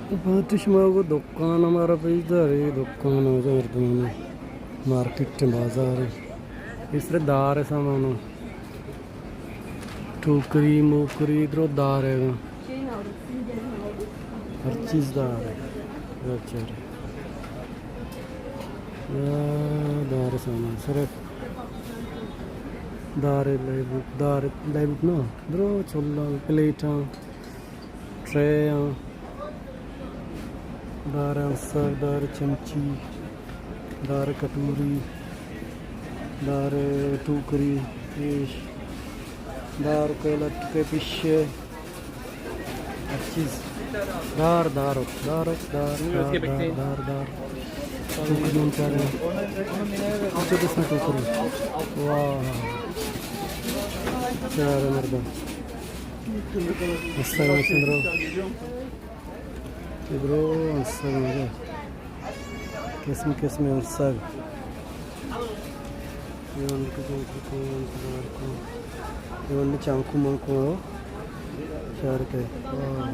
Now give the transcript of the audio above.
پاٹی شما کو دکان ہمارا پیش دار ہے، دکان ہو جا مردمان، مارکیٹ بازار ہے، اس طرح دار ہے سامان ہو۔ ٹوکری موکری درو دار ہے، ہر چیز دار ہے۔ اچھا۔ یا دار سامان صرف دار، لیبوک دار، لیبوک نا، درو چلاں، پلیٹاں، ٹرے آں، دار انسر، دار چمچی، دار کٹوری، دار ٹوکری، پیش، دار کے لٹکے پیشے، ہر چیز۔ دار، دار، دار، دار، دار، دار، دار۔ ٹوکری ہم چارے۔ اچھا، دس میں ٹوکری۔ واہ۔ چارے مردم۔ استغفر اللہ۔ اے درو انسگ مجا۔ قسم قسم انسگ۔ اے انت کو، انت کو، انت کو۔ اے انت چانکو مانکو۔ چارتے۔ واہ۔